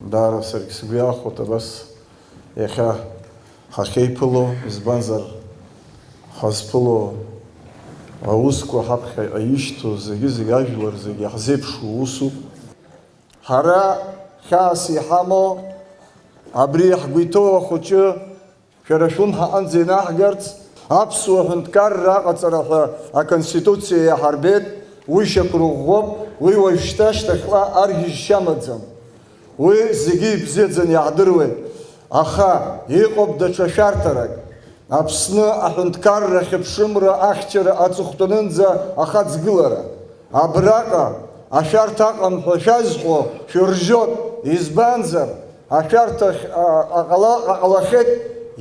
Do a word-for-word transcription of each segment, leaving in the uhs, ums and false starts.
Даара саргь сгәы иахәоит абас иахьа ҳахьеиԥыло, избанзар, ҳазԥыло аусқәа ҳаԥхьаҟа ишьҭоу зегьы-зегь ажәлар зегьы иаҳзеиԥшу усуп. Ҳара хьаас иҳамоу абри ҳгәы иҭоу ахәыҷы шәара шәлымҳаҟынӡа инаҳгарц, аԥсуа ҳәынҭқарра аҟаҵара ҳәа Аконституциа иаҳарбеит, уи шьақәырӷәӷәоуп, уи уажәшьҭа шьҭахьҟа аргьежьшьа амаӡам. Уи зегьы ибзиаӡаны иаҳдыруеит, аха иҟоуп даҽа шәарҭарак. Аԥсны аҳәынҭқарра хьыԥшымра ахьчара аҵыхәтәанынӡа ахаҵгылара. Абраҟа ашәарҭа аҟам ҳәа шәазҳәо шәыржьоит, избанзар, ашәарҭахь, а, аҟала-, аҟалахьеит,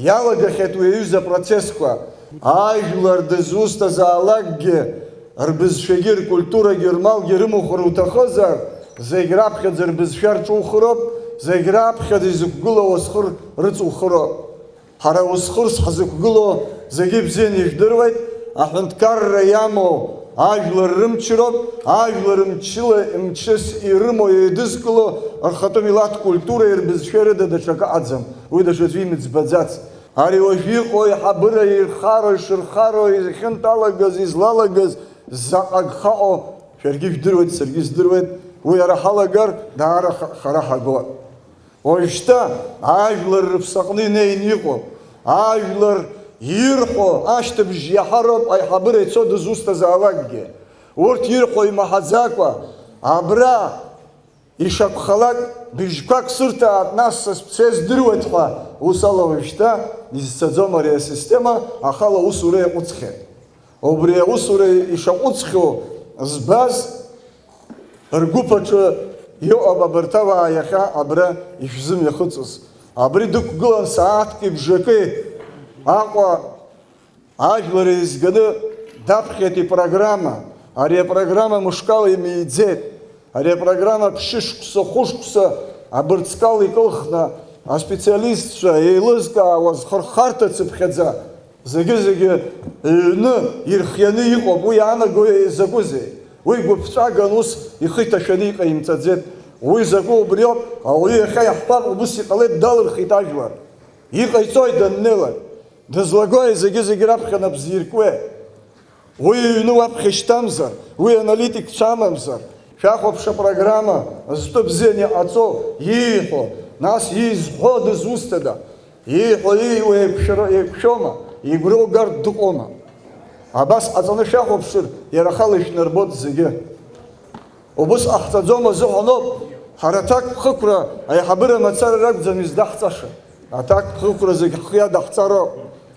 иалагахьеит уи аҩыза апроцессқәа. Ажәлар дызусҭазаалакгьы, рбызшәагьы, ркультурагьы, рмалгьы рымухыр уҭахызар, зегь раԥхьаӡа рбызшәа рҿухыроуп, зегь раԥхьаӡа изықәгылоу уасхыр рыҵухыроуп. Ҳара усхырс ҳзықәгылоу зегьы бзианы ижәдыруеит, аҳәынҭқарра иамоу ажәлар рымчроуп, ажәлар мчыла, мчыс ирымоу еидызкыло рхатәы милаҭ культуреи рбызшәеи рыда даҽакы аӡам, уи даҽаӡәы имыӡбаӡац. Ари уажә иҟоу аиҳабыра ирхароу, ишырхароу, изахьынтәалагаз, излалагаз, заҟа агхаҟоу шәаргьы ижәдыруеит, саргьы издыруеит, уи ара ҳалагар даара ха-, хара ҳагоит. Уажәшьҭа ажәлар рыԥсаҟны инеины иҟоуп. Ажәлар ирҳәо ашьҭыбжь иаҳароуп аиҳабыра ицо дызусҭазаалакгьы. Урҭ ирҳәо имаҳаӡакәа, абра ишакәхалак быжьқәак сырҭааит, нас са сбцәа здыруеит ҳәа, ус ала уажәшьҭа изцаӡом ари асистема, ахала аусура иаҟәыҵхьеит. Убри аусура ишаҟәыҵхьоу збаз ргәыԥ аҿы иҟоуп абарҭ ауаа иахьа абра ишәзымҩахыҵыз. Абри дықәгылан сааҭки бжаки Аҟәа ажәлар еизганы даԥхьеит ипрограмма. Ари апрограмма мышкала имиӡеит. Ари апрограмма ԥшьышықәса, хәышықәса абырҵкал икылхны, аспециалистцәа еилызкаауа зхырхарҭа цыԥхьаӡа зегьы-зегьы ҩны ирхианы иҟоуп. Уи иаанаго закәызеи? Уи гәыԥҵәаган ус ихы иҭашәаны иҟаимҵаӡеит. Уи закәу убриоуп, ауаҩы иахьа иаҳҳәап, убыс иҟалеит, далырхит ажәлар. Иҟаиҵои даннеилак? Дызлагои зегьы-зегьы раԥхьа нап зиркуеи? Уи иҩны уаԥхьа ишьҭамзар, уи аналитикцәа амамзар, шәахәаԥш апрограмма зтәы бзианы иҟаҵоу, ииҳәо, нас изҳәо дызусҭада? Ииҳәо, ииуа еиқәшәара-, еиқәшәома? Игәра угартә дыҟоума? Абас ҟаҵаны шәахәаԥшыр, иара ахала ишәнарбоит зегьы. Убыс ҟаҳҵаӡом азыҳәаноуп, ҳара аҭакԥхықәра аиҳабыра мацара ракәӡам издаҳҵаша. Аҭакԥхықәра зегь ҳхы иадаҳҵароуп.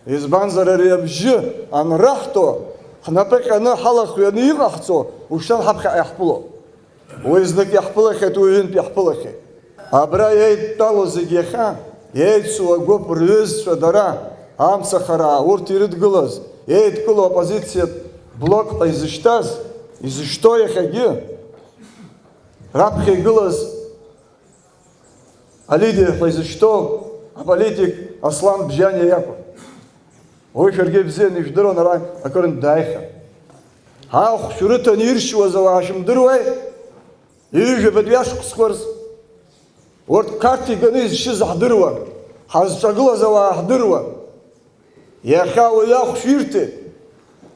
Избанзар, ари абжьы анраҳҭо, ҳнапы ҟьаны ҳалахҩаны иҟаҳҵо, ушьҭан ҳаԥхьаҟа иаҳԥыло. Уи знык иаҳԥылахьеит, уи ҩынтә иаҳԥылахьеит. Абра еидтәалоу зегь иахьа, еицу агәыԥ рҩызцәа дара, амцахараа, урҭ ирыдгылаз, еидкылоу аоппозициатә блок ҳәа изышьҭаз, изышьҭоу иахьагьы, раԥхьа игылаз алидер ҳәа изышьҭоу аполитик Аслан Бжьаниа иакәын. Уи шәаргьы ибзианы ижәдыруан, ара акырынтә дааихьан. Ахәшә рыҭаны иршьуаз ауаа шәымдыруеи? Ҩажәабатәи ашықәсқәа рзы. Урҭ Қарҭ иганы изшьыз ҳдыруан, ҳазҿагылаз ауаа ҳдыруан. Иахьа уи ахәшә ирҭеит,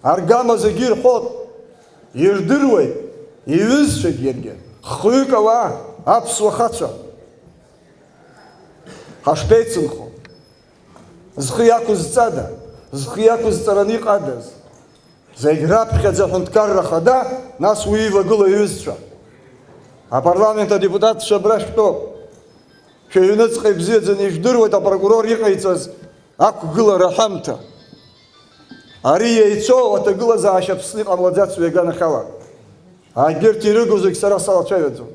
аргама зегьы ирҳәоит, ирдыруеит, иҩызцәагь иаргьы, хҩык ауаа, аԥсуа хацәа. Ҳашԥеицынхо? Зхы иақәызҵада? Зхы иақәызҵараны иҟадаз? Зегь раԥхьаӡа аҳәынҭқарра хада, нас уи ивагылоу иҩызцәа. Апарламент адепутатцәа абра шәтәоуп. Шәыҩныҵҟа ибзиаӡаны ижәдыруеит апрокурор иҟаиҵаз ақәгылара аҳәамҭа. Ари иеицәоу аҭагылазаашьа Аԥсны иҟамлаӡац уи аганахьала. Егьырҭ ирыгу зегь сара салацәажәаӡом.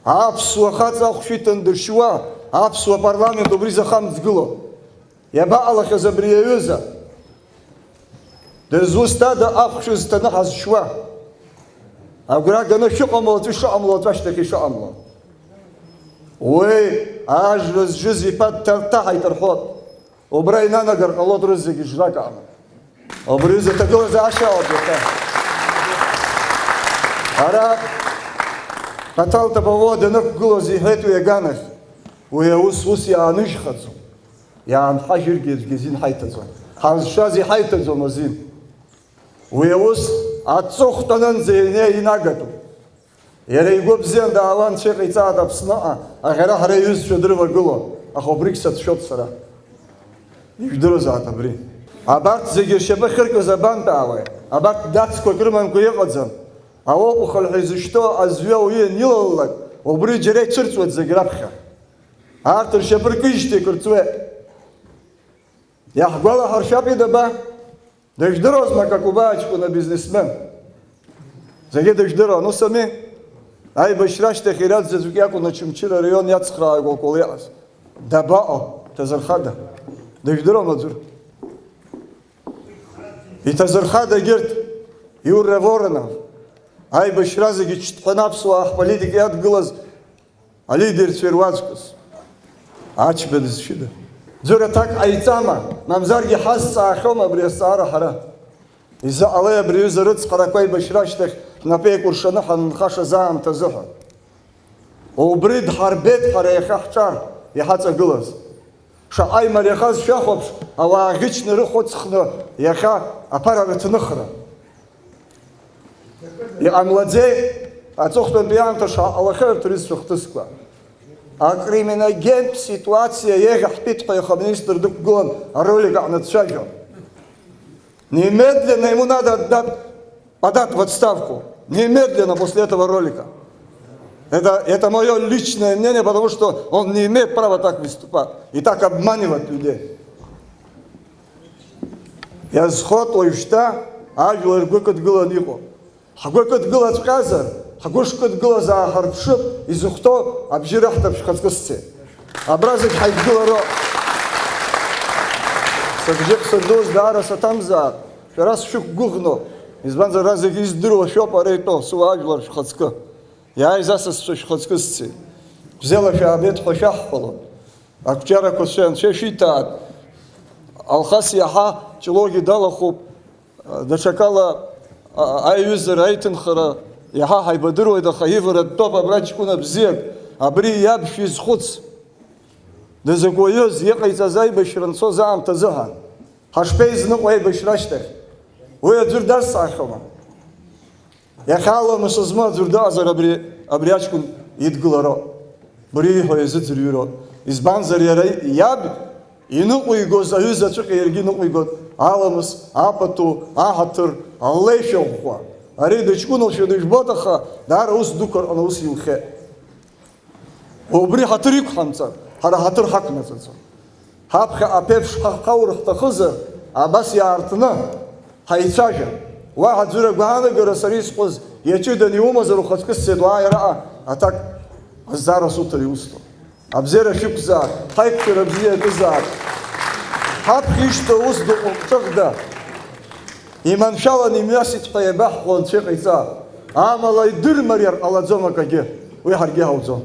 Аԥсуа хаҵа ахәшә иҭан дышьуа, аԥсуа парламент убри захамҵгыло. Иабаҟалахьаз абри аҩыза? Дызусҭада ахәшә зҭаны ҳазшьуа? Агәра ганы шәыҟамло аӡәы шыҟамло, аӡәы ашьҭахь ишыҟамло. Уи ажәа зжыз иԥа дҭарҭаҳаит рҳәот. Убра инанагар ҟалоит рызегьы жрак аҟны. Убри аҩыза аҭагылазаашьа ауп иахьа. Ара Каҭал Тапавоа данықәгылоз иҳәеит уи аганахь. Уи аус ус иааныжьхаӡом. Иаанҳажьыргьы аӡәгьы азин ҳаиҭаӡом. Ҳазшаз иҳаиҭаӡом азин. Уи аус аҵыхәтәанынӡа ианеинагатәуп. Иара игәы бзиан даауан, цәа иҟаиҵааит Аԥсныҟа, аӷьара ҳара иҩызцәа дрывагылон, аха убригь сацәшәоит сара. Ижәдыруазааит абри. Абарҭ зегьы ршьапы ахьыркыз абантәаауеи? Абарҭ дацқәак рымамкәа иҟаӡам. Ауаҟәыхалҳәа изышьҭоу азҩа ауаҩы ианилалалак, убри џьара ицәырҵуеит зегь раԥхьа. Арҭ ршьапы ркыжьшьҭеи кырҵуеит. Иаҳгәалаҳаршәап идаба. Дыжәдыруазма Какуба аҷкәын абизнесмен? Зегьы дыжәдыруан, ус ами? Аибашьра ашьҭахь иара аӡәзаҵәык иакәын Очамчыра араион иацхраа Кәалкәала иҟаз. Дабаҟоу? Ҭазырхада? Дыжәдыруама аӡәыр? Иҭазырхада егьырҭ? Иура Воронов. Аибашьра зегьы ҽҭҳәаны аԥсуаа ҳполитика иадгылаз алидерцәа ируаӡәкыз. Ачба дызшьыда? Ӡәыр аҭак ҟаиҵама? Мамзаргьы ҳазҵаахьоума абри азҵаара ҳара? Изыҟалеи абри аҩыза рыцҳарақәа аибашьра ашьҭахь ҳнапы еикәыршаны ҳанынхашаз аамҭазы ҳәа? Убри дҳарбеит ҳара иахьа ҳҿар иҳаҵагылаз. Шаҟа имариахаз шәахәаԥш, ауаа ӷьычны рыхәыцхны иахьа аԥара рыҭныхра. Иҟамлаӡеи аҵыхәтәантәи аамҭа шаҟалахьоу арҭ рызцәа хҭысқәа? Акриминогентә ситуациа еиӷьаҳтәит ҳәа иаха аминистр дықәгылан аролик аҟны дцәажәон. Немедленно ему надо отдать, подать в отставку. Немедленно после этого ролика. Это, это мое личное мнение, потому что он не имеет права так выступать и так обманывать людей. Иазхоит уажәшьҭа ажәлар ргәы кыдгыланы иҟоу. Ҳгәы кыдгылаҵәҟьазар, ҳгәы шкыдгылаз ааҳарԥшып, изыхәҭоу абжьы раҳҭап шәхаҵкы сцеит. Абра зегь ҳаидгылароуп. Сыбжьы ԥсырдуз даара саҭамзаап, шәара сшәықәгәыӷноуп, избанзар ара зегь издыруа шәоуп ара итәоу, сыуаажәлар шәхаҵкы. Иааиз асасцәа шәхаҵкы сцеит. Бзиала шәаабеит ҳәа шәаҳҳәалон. Ақәҿиарақәа шәа-, анцәа шәиҭааит. Алхас иаҳа Ҷлоугьы далахәуп. Даҽакала, а-, аиҩызара, аиҭынхара иаҳа ҳаибадыруеит, аха иваратәоуп абра ҷкәына бзиак. Абри иаб шәизхәыц. Дызакә уаҩыз, иҟаиҵаз аибашьра анцоз аамҭазыҳәан. Ҳашԥеизныҟәо аибашьра ашьҭахь? Уи аӡәыр дазҵаахьоума? Иахьа аламыс змоу аӡәыр дыҟазар абри, абри аҷкәын идгылароуп. Абри ииҳәо иазыӡырҩроуп. Избанзар иара иаб иныҟәигоз аҩызаҵәык иаргьы иныҟәигоит аламыс, апату, аҳаҭыр, алеишәа ӷәӷәа. Ари дыҷкәыноушәа дыжәбоит, аха даара ус дуқәа рҟны ус илхеит. Убри ҳаҭыр иқәҳамҵар, ҳара ҳаҭыр ҳақәнаҵаӡом. Ҳаԥхьаҟа аԥеиԥш ҳахаурхәҭахызар, абас иаартны ҳаицәажәап. Уаҳа аӡәыр агәаанагара сара исҟәыз иаҷыданы иумазар ухаҵкы сцеит, уааи араҟа аҭак азҵаара суҭар иусҭоит. Абзиара шәықәзаап, ҳаиқәшәара бзиа иатәызаап. Ҳаԥхьа ишьҭоу ус ду ҟәыҟәҿыӷда, иманшәалан имҩасит ҳәа иабаҳҳәо анцәа иҟаиҵа. Амала идырмариар ҟалаӡом акагьы, уи ҳаргьы ҳауӡом.